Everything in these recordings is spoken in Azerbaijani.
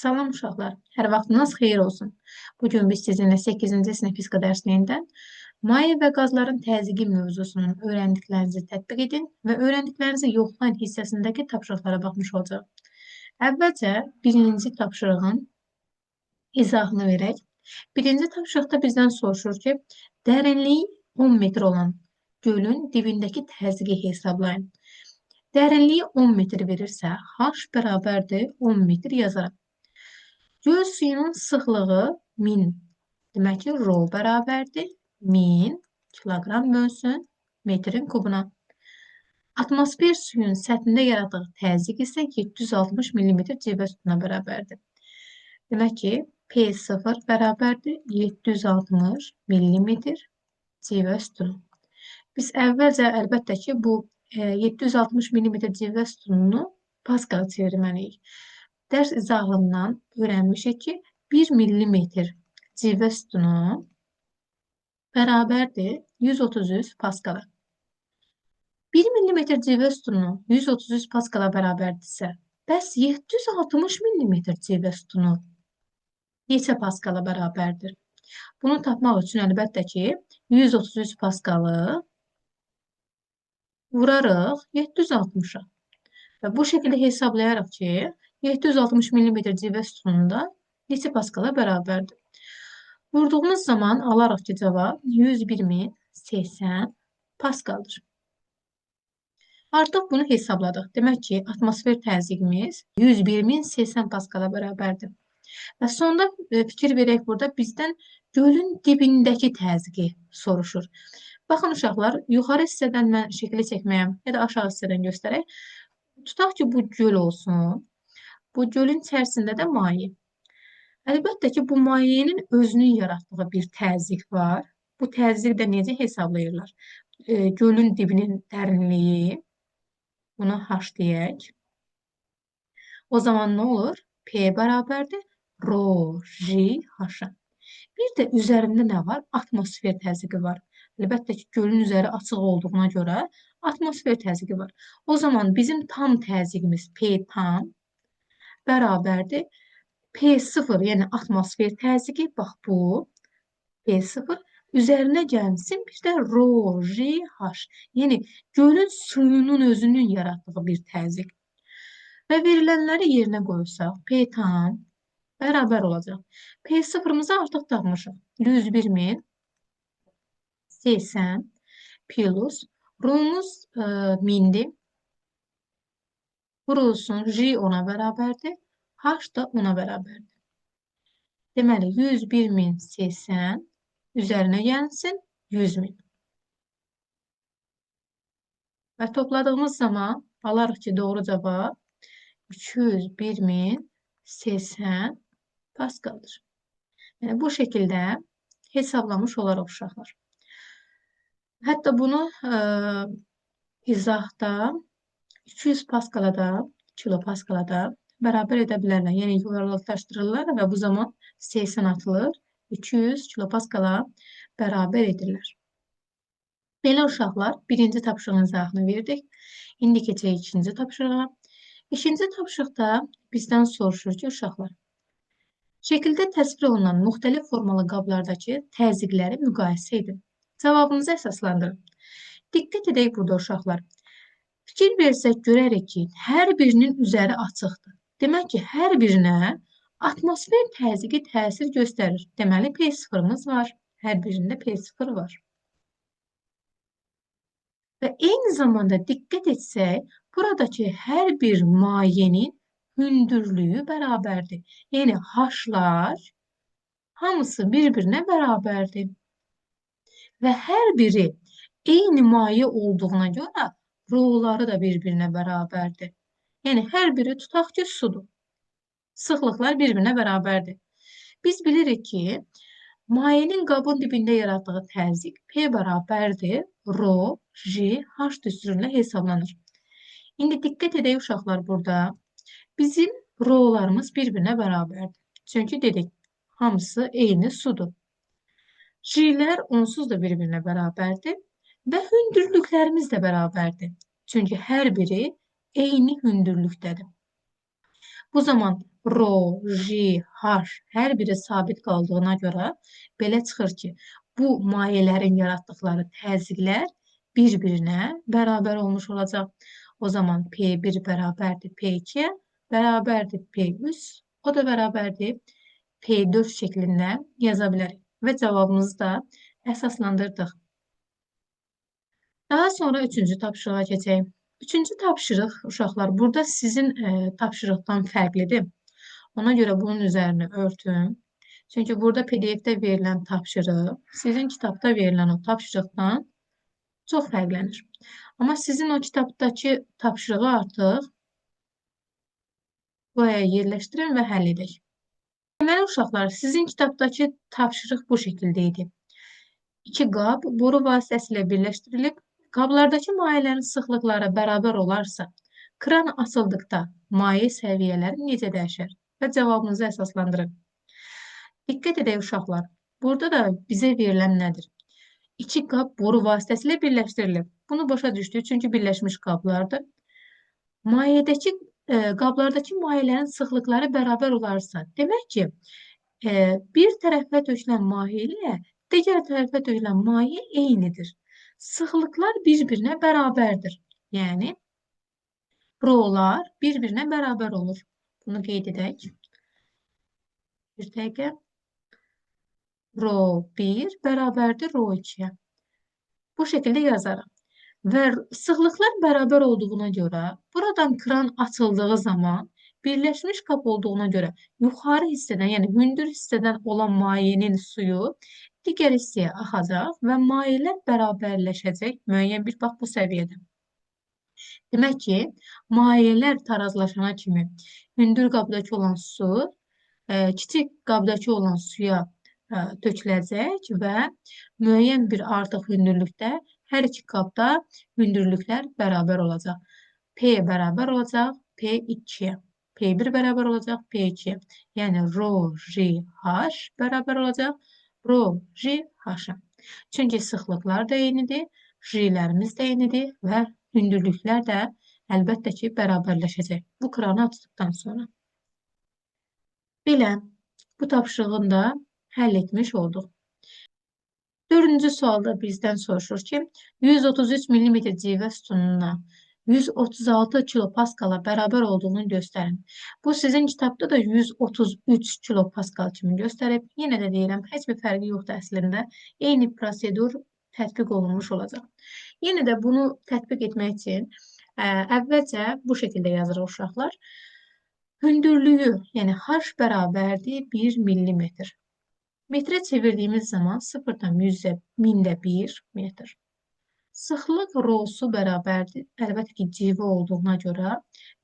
Salam uşaqlar, hər vaxtınız xeyir olsun. Bugün biz sizinlə 8-ci sinif fizika dərsliyindən maye və qazların təzyiqi mövzusunun öyrəndiklərinizi tətbiq edin və öyrəndiklərinizi yoxlayın hissəsindəki tapşırıqlara baxmış olacağıq. Əvvəlcə birinci tapşırığın izahını verək. Birinci tapşırıqda bizdən soruşur ki, dərinliyi 10 metr olan gölün dibindəki təzyiqi hesablayın. Dərinliyi 10 metr verirsə, H bərabərdir 10 metr yazaram. Göl suyunun sıxlığı 1000. Demək ki, rho bərabərdir 1000 kiloqram bölsün metrin kubuna. Atmosfer suyun səthində yaratdığı təzyiq isə 760 mm civə sütuna bərabərdir. Demək ki, P0 bərabərdir 760 mm civə sütunu. Biz əvvəlcə əlbəttə ki, bu 760 mm civə sütununu Paskala çevirməliyik. Dərs izahından öyrənmişik ki, 1 millimetr civə sütunu bərabərdir 133 Paskala. 1 millimetr civə sütunu 133 Paskala bərabərdirsə, bəs 760 millimetr civə sütunu neçə Paskala bərabərdir? Bunu tapmaq üçün əlbəttə ki, 133 Paskalı vurarıq 760-a. Və bu şəkildə hesablayarıq ki, 760 mm civə sütununda neçə Paskala bərabərdir? Vurduğumuz zaman alarıq ki, cavab 101.080 Paskaldır. Artıq bunu hesabladıq. Demək ki, atmosfer təzyiqimiz 101.080 Paskala bərabərdir. Və sonda fikir verək burada bizdən gölün dibindəki təzyiqi soruşur. Baxın uşaqlar, yuxarı hissədən mən şəkili çəkməyəm ya da aşağı hissədən göstərək. Tutaq ki, bu göl olsun. Bu gölün içərisində də maye. Əlbəttə ki, bu mayenin özünün yaratdığı bir təzyiq var. Bu təzyiqi də necə hesablayırlar? Gölün dibinin dərinliyi, buna H deyək. O zaman nə olur? P bərabərdir rho, J, H-a. Bir də üzərində nə var? Atmosfer təzyiqi var. Əlbəttə ki, gölün üzəri açıq olduğuna görə atmosfer təzyiqi var. O zaman bizim tam təzyiqimiz P tam bərabərdir P0, yəni atmosfer təzyiqi, bax bu P0 üzərinə gəlsin bir də rho, J, H. Yəni gölün suyunun özünün yaratdığı bir təzyiq. Və verilənləri yerinə qoysaq, P tam bərabər olacaq. P0-ımızı artıq tapmışıq. 101.080 plus rho-muz 1000-dir. Vurulsun, J ona bərabərdir. H da ona bərabərdir. Deməli, 101.080 üzərinə gəlsin 100.000. Və topladığımız zaman alarıq ki, doğru cavab 201.080 Paskaldır. Yəni, bu şəkildə hesablamış olaraq uşaqlar. Hətta bunu izahda 200 Paskala da, kilopaskala da bərabər edə bilərlər. Yəni yuvarlaqlaşdırırlar və bu zaman 80 atılır, 200 kilopaskala bərabər edirlər. Belə uşaqlar, birinci tapşırığın izahını verdik. İndi keçək ikinci tapşırığa. İkinci tapşırıqda bizdən soruşur ki, uşaqlar, şəkildə təsvir olunan müxtəlif formalı qablardakı təzyiqləri müqayisə edin. Cavabınızı əsaslandırın. Diqqət edək burada uşaqlar. Fikir versək görərik ki, hər birinin üzəri açıqdır. Demək ki, hər birinə atmosfer təzyiqi təsir göstərir. Deməli, P0-ımız var. Hər birində P0 var. Və eyni zamanda diqqət etsək, buradakı hər bir mayenin hündürlüyü bərabərdir. Yəni, H-lar hamısı bir-birinə bərabərdir. Və hər biri eyni maye olduğuna görə rho-ları da bir-birinə bərabərdir. Yəni, hər biri tutaq ki, sudur. Sıxlıqlar bir-birinə bərabərdir. Biz bilirik ki, mayenin qabın dibində yaratdığı təzyiq P bərabərdir rho, J, H düsturuyla hesablanır. İndi diqqət edək uşaqlar burada. Bizim rho-larımız bir-birinə bərabərdir. Çünki dedik, hamısı eyni sudur. J-lər onsuz da bir-birinə bərabərdir və hündürlüklərimiz də bərabərdir. Çünki hər biri eyni hündürlükdədir. Bu zaman Ro, J, H hər biri sabit qaldığına görə belə çıxır ki, bu mayələrin yaratdıqları təzyiqlər bir-birinə bərabər olmuş olacaq. O zaman P1 bərabərdir P2-yə, bərabərdir P3, o da bərabərdir P4 şəklində yaza bilərik. Və cavabımızı da əsaslandırdıq. Daha sonra üçüncü tapşırığa keçək. Üçüncü tapşırıq, uşaqlar, burada sizin tapşırıqdan fərqlidir. Ona görə bunun üzərini örtün. Çünki burada PDF-də verilən tapşırıq sizin kitabda verilən o tapşırıqdan çox fərqlənir. Amma sizin o kitabdakı tapşırığı artıq buraya yerləşdirin və həll edək. Deməli, uşaqlar, sizin kitabdakı tapşırıq bu şəkildə idi. İki qab boru vasitəsilə birləşdirilib. Qablardakı mayələrin sıxlıqları bərabər olarsa, kran açıldıqda maye səviyyələri necə dəyişər? Və cavabınızı əsaslandırın. Diqqət edək uşaqlar, burada da bizə verilən nədir? İki qab boru vasitəsilə birləşdirilib. Bunu başa düşdük, çünki birləşmiş qablardır. Mayedəki, qablardakı mayələrin sıxlıqları bərabər olarsa, demək ki, bir tərəfə tökülən maye ilə digər tərəfə tökülən maye eynidir. Sıxlıqlar bir-birinə bərabərdir. Yəni, rolar bir-birinə bərabər olur. Bunu qeyd edək. Bir dəqiqə. Ro 1 bərabərdir ro 2-yə. Bu şəkildə yazaram. Və sıxlıqlar bərabər olduğuna görə, buradan kran açıldığı zaman birləşmiş qab olduğuna görə yuxarı hissədən, yəni hündür hissədən olan mayenin suyu digər hissəyə axacaq və mayələr bərabərləşəcək müəyyən bir bax bu səviyyədə. Demək ki, mayələr tarazlaşana kimi hündür qabdakı olan su kiçik qabdakı olan suya töküləcək və müəyyən bir artıq hündürlükdə hər iki qabda hündürlüklər bərabər olacaq. P bərabər olacaq P2-yə. P1 bərabər olacaq P2-yə. Yəni rho J H bərabər olacaq rho J H-a. Çünki sıxlıqlar da eynidir, J-lərimiz də eynidir və hündürlüklər də əlbəttə ki, bərabərləşəcək. Bu kranı açdıqdan sonra. Belə, bu tapşırığını da həll etmiş olduq. Dördüncü sualda bizdən soruşur ki, 133 mm civə sütununa 136 kilopaskala bərabər olduğunu göstərin. Bu sizin kitabda da 133 kilopaskal kimi göstərib. Yenə də deyirəm, heç bir fərqi yoxdur əslində. Eyni prosedur tətbiq olunmuş olacaq. Yenə də bunu tətbiq etmək üçün əvvəlcə bu şəkildə yazırıq uşaqlar. Hündürlüyü, yəni H bərabərdir 1 millimetr. Metrə çevirdiyimiz zaman 0,1 metr. Sıxlıq rosu bərabərdir. Əlbəttə ki, civə olduğuna görə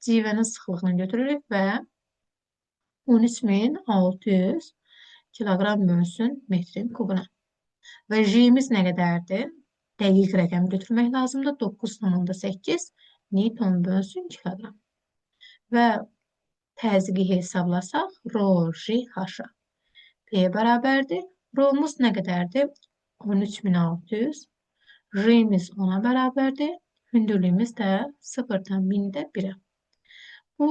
civənin sıxlığını götürürük və 13.600 kiloqram bölünsün metrin kubuna. Və J-imiz nə qədərdir? Dəqiq rəqəm götürmək lazımdır. 9,8 Newton bölünsün kiloqram. Və təzyiqi hesablasaq, rho J H-a. P bərabərdir. Rho-muz nə qədərdir? 13.600. J-imiz 10-a bərabərdir. Hündürlüyümüz də 0,1-ə. Bu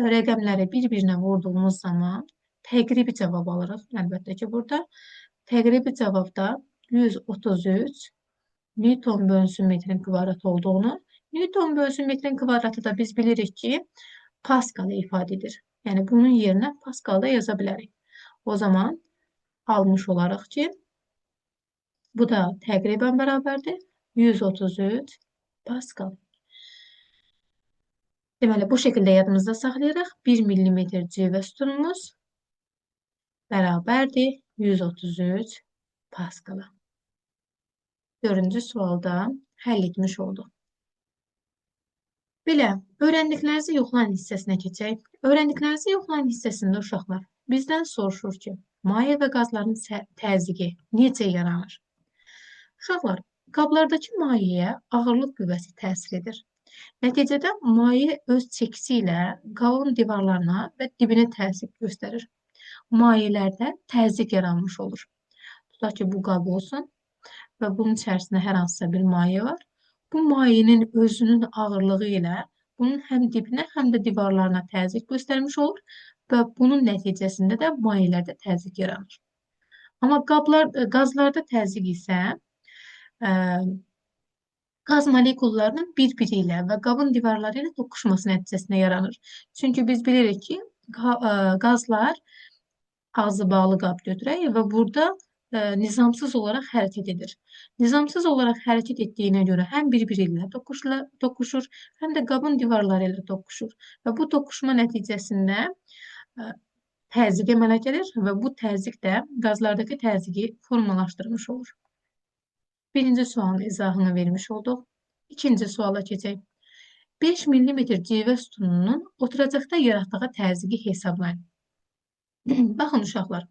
rəqəmləri bir-birinə vurduğumuz zaman təqribi cavab alırıq. Əlbəttə ki, burada təqribi cavabda 133 Newton bölünsün metrin kvadratı olduğunu, Newton bölünsün metrin kvadratı da biz bilirik ki, Pascal ifadə edir. Yəni bunun yerinə Pascal da yaza bilərik. O zaman almış olarıq ki, bu da təqribən bərabərdir 133 Pascal. Deməli, bu şəkildə yadımızda saxlayırıq. 1 millimetr civə sütunumuz bərabərdir 133 Pascala. Dördüncü sualda həll etmiş olduq. Belə, öyrəndiklərinizi yoxlayın hissəsinə keçək. Öyrəndiklərinizi yoxlayın hissəsində uşaqlar bizdən soruşur ki, maye və qazların təzyiqi necə yaranır? Uşaqlar, qablardakı mayeyə ağırlıq qüvvəsi təsir edir. Nəticədə maye öz çəkisi ilə qabın divarlarına və dibinə təsir göstərir. Mayelərdə təzyiq yaranmış olur. Tutaq ki, bu qab olsun və bunun içərisində hər hansısa bir maye var. Bu mayenin özünün ağırlığı ilə bunun həm dibinə, həm də divarlarına təzyiq göstərmiş olur Və bunun nəticəsində də mayelərdə təzyiq yaranır. Amma qazlarda təzyiq isə qaz molekullarının bir-biri ilə və qabın divarları ilə toqquşması nəticəsində yaranır. Çünki biz bilirik ki, qazlar ağzı bağlı qab götürək və burada nizamsız olaraq hərəkət edir. Nizamsız olaraq hərəkət etdiyinə görə həm bir-biri ilə toqquşur, həm də qabın divarları ilə toqquşur. Və bu toqquşma nəticəsində təzyiq əmələ gəlir və bu təzyiq də qazlardakı təzyiqi formalaşdırmış olur. Birinci sualın izahını vermiş olduq. İkinci suala keçək. 5 mm civə sütununun oturacaqda yaratdığı təzyiqi hesablayın. Baxın uşaqlar,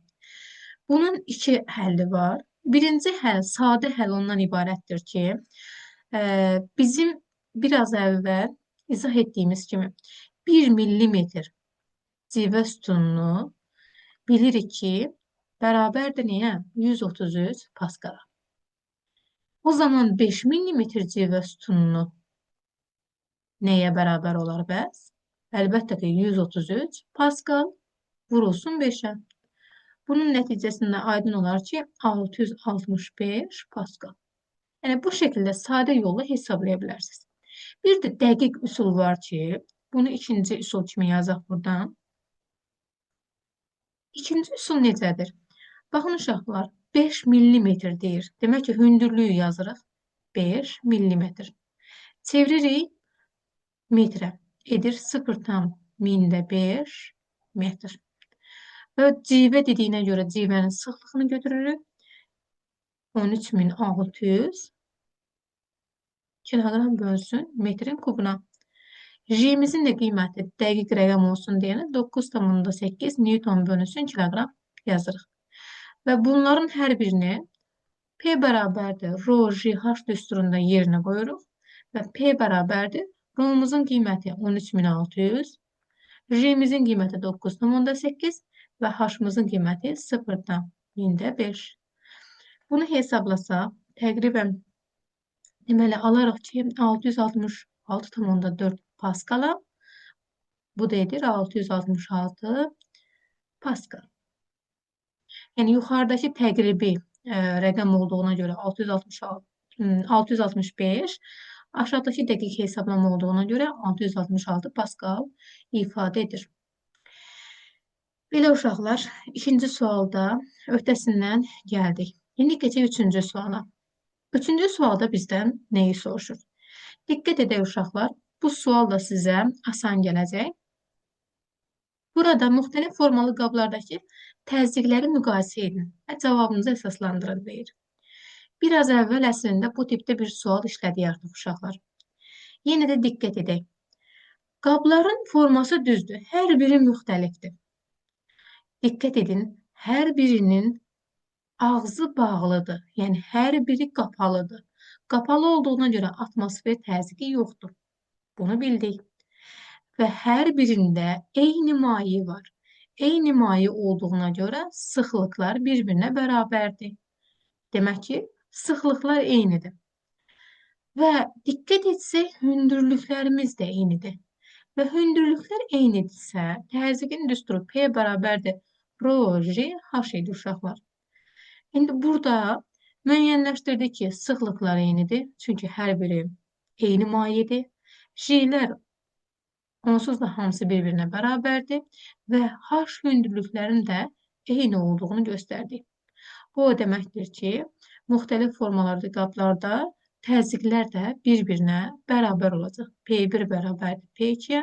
bunun iki həlli var. Birinci həll, sadə həll ondan ibarətdir ki, bizim biraz əvvəl izah etdiyimiz kimi 1 millimetr civə sütununu bilirik ki, bərabərdir nəyə? 133 paskala. O zaman 5 millimetr civə sütununu nəyə bərabər olar bəs? Əlbəttə ki, 133 paskal vurulsun 5-ə. Bunun nəticəsində aydın olar ki, 665 paskal. Yəni, bu şəkildə sadə yolla hesablaya bilərsiniz. Bir də dəqiq üsul var ki, bunu ikinci üsul kimi yazaq buradan. İkinci üsul necədir? Baxın uşaqlar, 5 millimetr deyir. Demək ki, hündürlüyü yazırıq. 5 millimetr. Çeviririk metrə. Edir 0,5 metr. Və civə dediyinə görə civənin sıxlığını götürürük. 13.600 kiloqram bölsün metrin kubuna. J'imizin də qiyməti dəqiq rəqəm olsun deyənə 9,8 Newton bölünsün kiloqram yazırıq. Və bunların hər birini P bərabərdir rho J H düsturunda yerinə qoyuruq. Və P bərabərdir rho-muzun qiyməti 13.600, J-imizin qiyməti 9,8 və H-mızın qiyməti 0,5. Bunu hesablasaq, təqribən deməli alarıq ki, 666,4 paskala, bu da edir 666 paskal. Yəni, yuxarıdakı təqribi rəqəm olduğuna görə 665, aşağıdakı dəqiq hesablama olduğuna görə 666 paskal ifadə edir. Belə uşaqlar, ikinci sualda öhdəsindən gəldik. İndi keçək üçüncü suala. Üçüncü sualda bizdən nəyi soruşur? Diqqət edək uşaqlar, bu sual da sizə asan gələcək. Burada müxtəlif formalı qablardakı təzyiqləri müqayisə edin və cavabınızı əsaslandırın deyir. Biraz əvvəl əslində bu tipdə bir sual işlədik artıq uşaqlar. Yenə də diqqət edək. Qabların forması düzdür, hər biri müxtəlifdir. Diqqət edin, hər birinin ağzı bağlıdır. Yəni, hər biri qapalıdır. Qapalı olduğuna görə atmosfer təzyiqi yoxdur. Bunu bildik. Və hər birində eyni maye var. Eyni maye olduğuna görə sıxlıqlar bir-birinə bərabərdir. Demək ki, sıxlıqlar eynidir. Və diqqət etsək, hündürlüklərimiz də eynidir. Və hündürlüklər eynidirsə, təzyiqin düsturu P bərabərdir rho J H idi uşaqlar. İndi burada müəyyənləşdirdik ki, sıxlıqlar eynidir. Çünki hər biri eyni mayedir. J'lər onsuz da hamısı bir-birinə bərabərdir və H hündürlüklərin də eyni olduğunu göstərdik. Bu o deməkdir ki, müxtəlif formalarda qablarda təzyiqlər də bir-birinə bərabər olacaq. P1 bərabərdir P2-yə,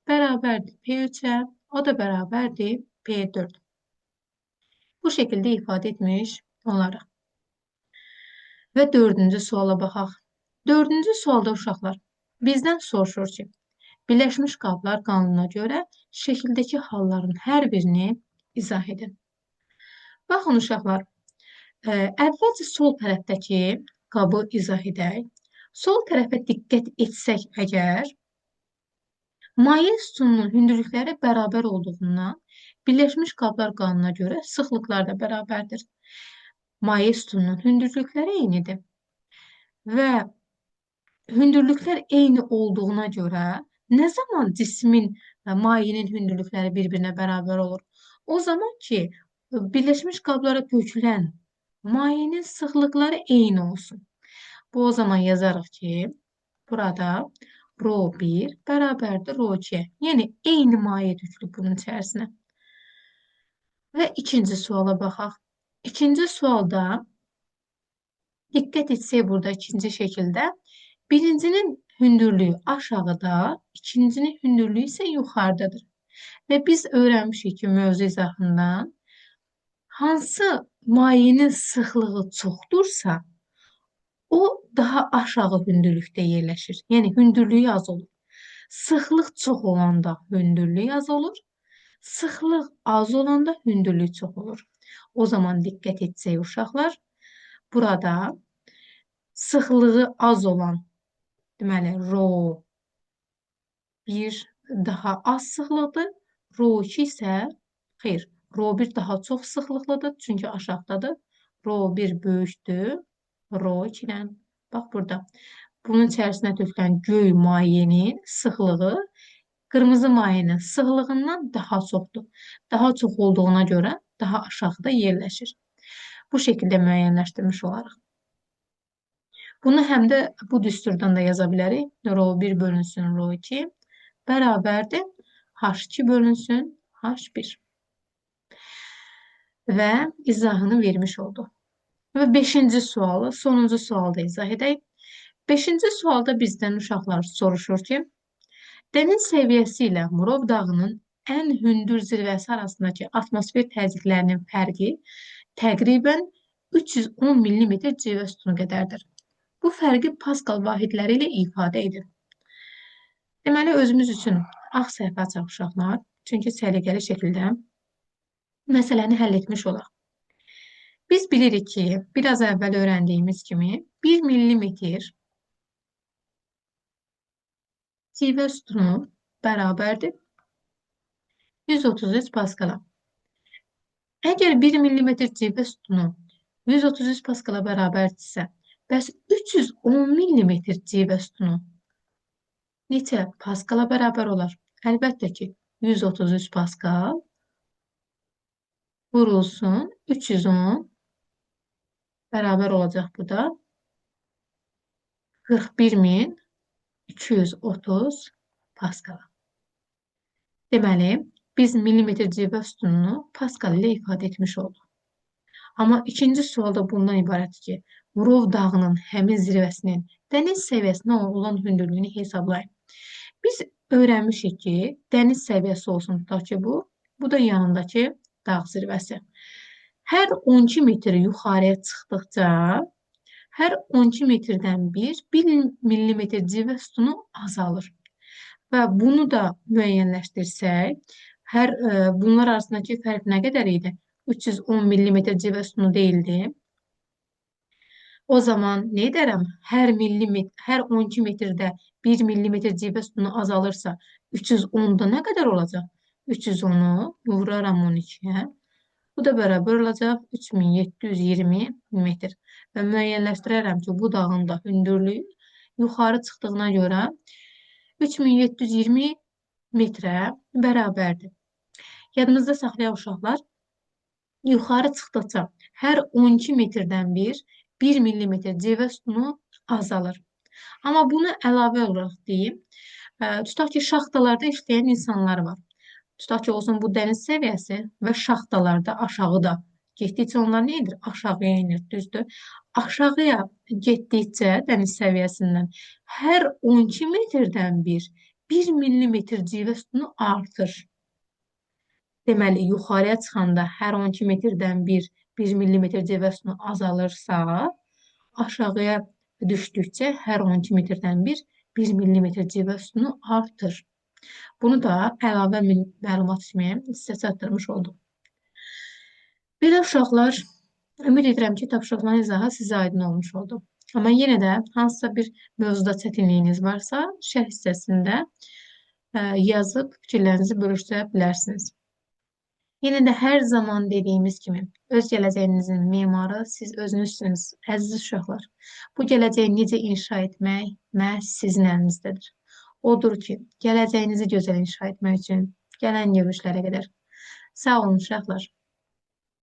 bərabərdir P3-ə, o da bərabərdir P4. Bu şəkildə ifadə etmiş olaraq. Və dördüncü suala baxaq. Dördüncü sualda uşaqlar bizdən soruşur ki, Birləşmiş Qablar qanununa görə şəkildəki halların hər birini izah edin. Baxın uşaqlar, əvvəlcə sol tərəfdəki qabı izah edək. Sol tərəfə diqqət etsək əgər, maye sütununun hündürlükləri bərabər olduğundan Birləşmiş Qablar qanununa görə sıxlıqlar da bərabərdir. Maye sütununun hündürlükləri eynidir. Və hündürlüklər eyni olduğuna görə Nə zaman cismin və mayenin hündürlükləri bir-birinə bərabər olur? O zaman ki, birləşmiş qablara tökülən mayenin sıxlıqları eyni olsun. Bu o zaman yazarıq ki, burada rho 1 bərabərdir rho 2-yə. Yəni, eyni maye tökülüb bunun içərisinə. Və ikinci suala baxaq. İkinci sualda diqqət etsək burada ikinci şəkildə birincinin hündürlüyü aşağıda, ikincinin hündürlüyü isə yuxarıdadır. Və biz öyrənmişik ki, mövzu izahından hansı mayenin sıxlığı çoxdursa, o daha aşağı hündürlükdə yerləşir. Yəni, hündürlüyü az olur. Sıxlıq çox olanda hündürlüyü az olur. Sıxlıq az olanda hündürlük çox olur. O zaman diqqət etsək uşaqlar, burada sıxlığı az olan, deməli, rho 1 daha az sıxlıqdır, rho 2 isə, xeyr, rho 1 daha çox sıxlıqlıdır, çünki aşağıdadır. Rho 1 böyükdür, rho 2-dən. Bax burada. Bunun içərisinə tökülən göy mayenin sıxlığı qırmızı mayenin sıxlığından daha çoxdur. Daha çox olduğuna görə daha aşağıda yerləşir. Bu şəkildə müəyyənləşdirmiş olarıq. Bunu həm də bu düsturdan da yaza bilərik. Rho 1 bölünsün rho 2 bərabərdir H2 bölünsün H1. Və izahını vermiş oldu. Və beşinci sualı, sonuncu sualı da izah edək. Beşinci sualda bizdən uşaqlar soruşur ki, dəniz səviyyəsi ilə Murov dağının ən hündür zirvəsi arasındakı atmosfer təzyiqlərinin fərqi təqribən 310 millimetr civə sütunu qədərdir. Bu fərqi Paskal vahidləri ilə ifadə edin. Deməli, özümüz üçün ağ səhifə açaq uşaqlar. Çünki səliqəli şəkildə məsələni həll etmiş olaq. Biz bilirik ki, biraz əvvəl öyrəndiyimiz kimi 1 millimetr civə sütunu bərabərdir 133 Paskala. Əgər 1 millimetr civə sütunu 133 Paskala bərabərdirsə, bəs 310 millimetr civə sütunu neçə Paskala bərabər olar? Əlbəttə ki, 133 Paskal vurulsun 310 bərabər olacaq bu da 41.230 Paskala. Deməli, biz millimetr civə sütununu Paskal ilə ifadə etmiş olduq. Amma ikinci sual da bundan ibarətdir ki, Murov dağının həmin zirvəsinin dəniz səviyyəsinə olan hündürlüyünü hesablayın. Biz öyrənmişik ki, dəniz səviyyəsi olsun tutaq ki, bu da yanındakı dağ zirvəsi. Hər 12 metr yuxarıya çıxdıqca, hər 12 metrdən bir millimetr civə sütunu azalır. Və bunu da müəyyənləşdirsək, bunlar arasındakı fərq nə qədər idi? 310 millimetr civə sütunu deyildi. O zaman nə edərəm? Hər 12 metrdə 1 millimetr civə sütunu azalırsa, 310-da nə qədər olacaq? 310-u vuraram 12-yə. Bu da bərabər olacaq 3720 metr. Və müəyyənləşdirərəm ki, bu dağın da hündürlüyü yuxarı çıxdığına görə 3720 metrə bərabərdir. Yadımızda saxlayaq uşaqlar, yuxarı çıxdıqca hər 12 metrdən bir millimetr civə sütunu azalır. Amma bunu əlavə olaraq deyim, tutaq ki, şaxtalarda işləyən insanlar var. Tutaq ki, olsun bu dəniz səviyyəsi və şaxtalarda aşağıda. Getdikcə onlar nə edir? Aşağıya inir, düzdür? Aşağıya getdikcə dəniz səviyyəsindən hər 12 metrdən bir millimetr civə sütunu artır. Deməli, yuxarıya çıxanda hər 12 metrdən bir millimetr civə sütunu azalırsa, aşağıya düşdükcə hər 12 metrdən bir millimetr civə sütunu artır. Bunu da əlavə məlumat kimi sizə çatdırmış olduq. Belə uşaqlar, ümid edirəm ki, tapşırıqların izahı sizə aydın olmuş oldu. Amma yenə də hansısa bir mövzuda çətinliyiniz varsa, şərh hissəsində yazıb fikirlərinizi bölüşdürə bilərsiniz. Yenə də hər zaman dediyimiz kimi, öz gələcəyinizin memarı siz özünüzsünüz, əziz uşaqlar. Bu gələcəyi necə inşa etmək məhz sizin əlinizdədir. Odur ki, gələcəyinizi gözəl inşa etmək üçün gələn görüşlərə qədər. Sağ olun uşaqlar.